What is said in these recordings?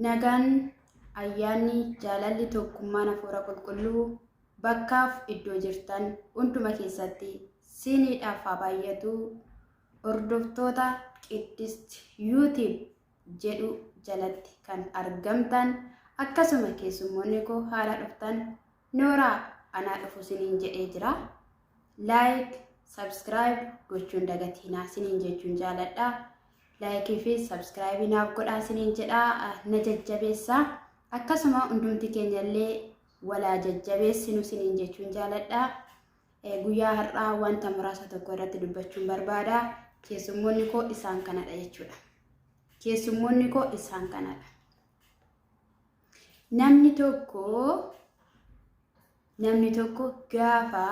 Nagaan, ayyaanni, jaalalli, tokkummaan hafuura qulqulluu bakkaaf iddoo jirtan hunduma keessatti siiniidhaaf haa baay'atu. Hordoftoota Qiddist YouTube jedhu jalatti kan argamtan akkasuma keessummoonni koo haala dhuftan nooraa anaa dhufu siniin jedhee jira. Like, subscribe gochuun dagatiinaa siniin jechuun jaaladha. Like fi subscribe naaf godhaa siniin jedhaa na jajjabeessaa. Akkasuma hundumti keenya illee walaa jajjabeessinu siniin jechuun jaaladha. Guyyaa har'aa wanta muraasa tokko irratti dubbachuun barbaada. Keessummoonni koo isaan kanadha jechuudha. Keessummoonni koo isaan kanadha. Namni tokko namni tokko gaafa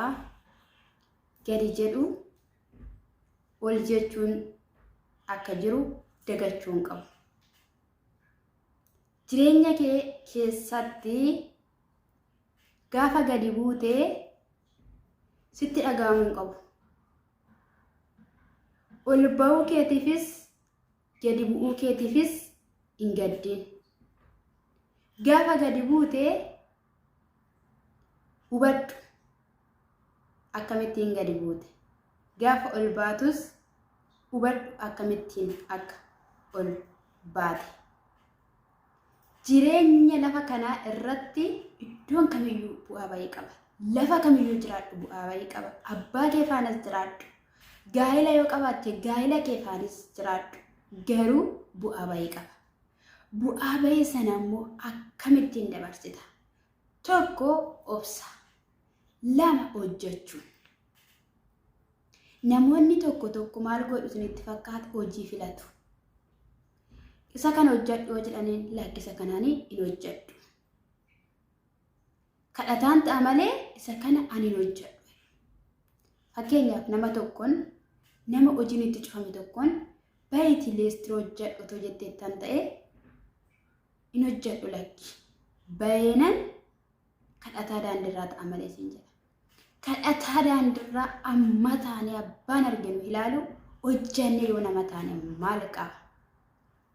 gadi jedhu ol jechuun akka jiru dagachuu hin qabu. Jireenya kee keessatti gaafa gadi buute sitti dhaga'amuu hin qabu. Ol ba'uu keetiifis gadi bu'uu keetiifis hin gaddin. Gaafa gadi buute hubadhu akkamittiin gadi buute. Gaafa ol baatus hubadhu akkamittiin akka ol baate. Jireenya lafa kanaa irratti iddoon kamiyyuu bu'aa bayii qaba. Lafa kamiyyuu jiraadhu bu'aa bayii qaba. Abbaa kee faanas jiraadhu. Gaa'ela yoo qabaatte gaa'ela kee faanis jiraadhu. Garuu bu'aa bayii qaba. Bu'aa bayii sana immoo akkamittiin dabarsita? Tokko obsa. Lama hojjechuun. Namoonni tokko tokko maal godhu isinitti fakkaata hojii filatu. Isa kana hojjedhu yoo jedhaniin lakkisa kanaanii hin hojjedhu. Kadhataan ta'a malee isa kana ani hin hojjedhu. Fakkeenyaaf nama tokkoon nama hojiin itti cufame tokkoon bayitii leestiroo hojjedhu otoo jetteettan ta'e hin hojjedhu lakki. Bayeenan kadhataa daandirraa ta'a malee siin jedha. Kadhataa daandirraa amma taanee abbaan arginu ilaalu hojjannee yoo nama taane maal qaba?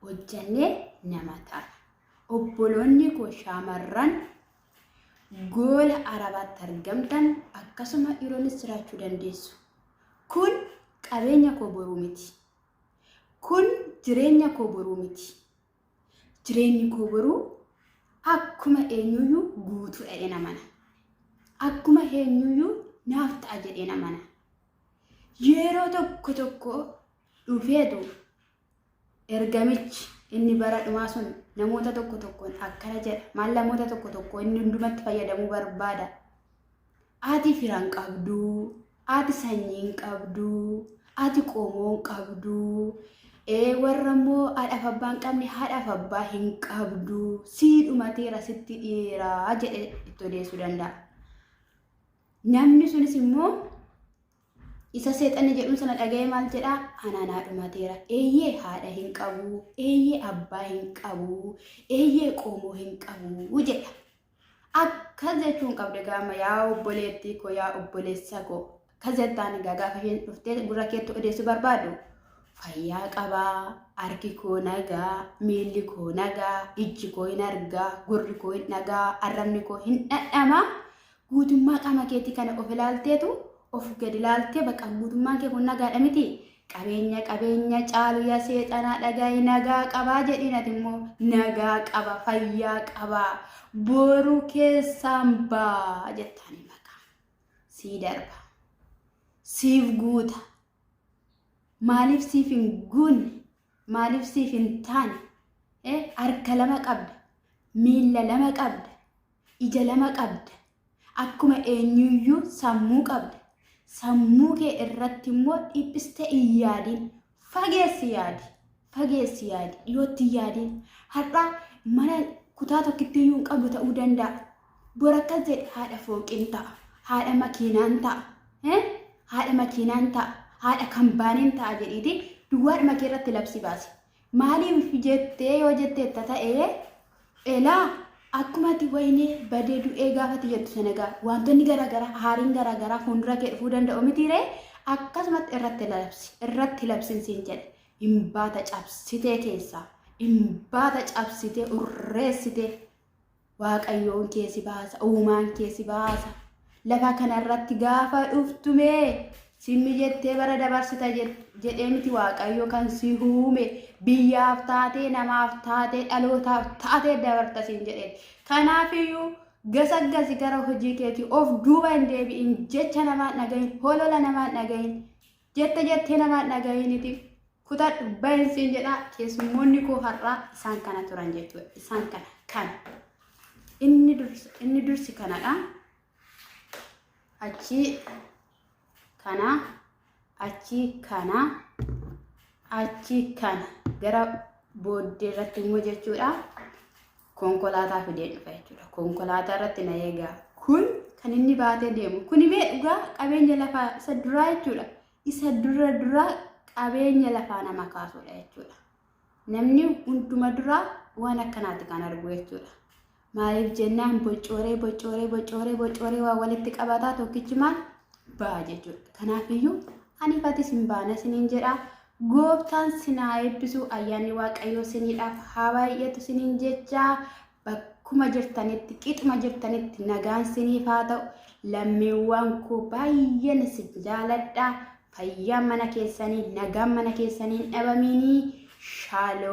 Hojjannee nama taana. Obboloonni koo shaamarran goola Arabaatti argamtan akkasuma dhiironnis jiraachuu dandeessu. Kun qabeenya koo boruu miti. Kun jireenya koo boruu miti. Jireenyi koo boruu akkuma eenyuyyuu guutuu jedheen amana. Akkuma eenyuyyuu naaf ta'a jedheen amana. Yeroo tokko tokko dhufeetu ergamichi inni bara dhumaa sun namoota tokko tokkoon akkana jedha. Maal namoota tokko tokko inni hundumatti fayyadamuu barbaada. Ati fira hin qabdu, ati sanyii hin qabdu, ati qomoo hin qabdu, ee warra immoo haadhaaf abbaa hin qabne haadhaaf abbaa hin qabdu, sii dhumateera sitti dhiyeera jedhe itti odeessuu danda'a. Namni sunis immoo isa seexanni jedhuun sana dhaga'ee maal jedhaa? Anaa naa dhumateera. Eeyyee haadha hin qabu, eeyyee abbaa hin qabu, eeyyee qomoo hin qabu jedha. Akkas jechuun qabda gaama yaa obboleettii koo yaa obboleessa koo akkas jettaan egaa gaafa isheen dhuftee gurra keetti odeessuu barbaadu fayyaa qabaa harki koo nagaa miilli koo nagaa ijji koo hin argaa gurri koo hin dhagaa arrabni koo hin dhadhama guutummaa qaama keetii kana of ilaalteetu of gad ilaaltee bakka guutummaan kee kun nagaadha miti qabeenya qabeenya caalu yaa seexanaa dhaga'i nagaa qabaa jedhiin ati immoo nagaa qaba fayyaa qaba boru keessaan baa jettaani maqaa sii darba siif guuta maaliif siif hin guunne maaliif siif hin taane harka lama qabda miilla lama qabda Ija lama qabda. Akkuma eenyuyyuu sammuu qabda. Sammuu kee irratti immoo dhiphistee hin yaadin. Fageessi yaadi. Fageessi yaadi. Dhiyootti hin yaadin. Har'a mana kutaa tokkitti iyyuu hin qabdu ta'uu danda'a. Bor akkas jedhe haadha fooqiin ta'a. Haadha makiinaan ta'a. Haadha makiinaan ta'a. Haadha kambaaniin ta'a jedhiiti duwwaadhuma kee irratti labsi baasi. Maaliif jettee yoo jetteetta ta'e elaa akkuma ati wayinee badee du'ee gaafa ati jettu sana egaa wantoonni garaagaraa haariin garaagaraa fuuldura kee dhufuu danda'u miti ree akkasumatti irratti labsi irratti labsin siin jedhe hin baata cabsitee keessaa Hin baata cabsitee urreessitee Waaqayyoon kee si baasa, uumaan kee si baasa. Lafa kanarratti gaafa dhuftumee simmi jettee bara dabarsita jedhee miti Waaqayyo kan si uume biyyaaf taatee namaaf taatee dhalootaaf taatee dabarta siin jedhee. Kanaafiyyuu gasaggasi gara hojii keetii of duuba hin deebi'in jecha namaan dhagahin holola namaan dhagahin jette jettee namaan dhagahiniti kutadhu bahin siin jedha keessummoonni koo har'aa isaan kana turan jechuudha isaan kana kan inni dursi inni dursi kanadha achi kana achi kana achi kana gara booddee irratti immoo jechuudha konkolaataa fidee dhufa jechuudha konkolaataa irratti na eegaa kun kan inni baatee deemu kuni mee dhugaa qabeenya lafaa isa duraa jechuudha isa dura dura qabeenya lafaa nama kaasudha jechuudha. Namni hunduma dura waan akkanaati kan argu jechuudha. Maaliif jennaan bocooree bocooree bocooree bocooree waa walitti qabataa tokkichi maal ba'a jechuudha. Kanaafiyyuu ani fatis hin baana siniin jedha. Gooftaan sinaa eebbisu ayyaanni waaqayyoo siniidhaaf haa baay'atu siniin jechaa bakkuma jirtanitti qixuma jirtanitti nagaan siniif haa ta'u lammiiwwan koo baay'een isin jaaladha fayyaan mana keessanii nagaan mana keessanii hin dhabamiinii shaaloo.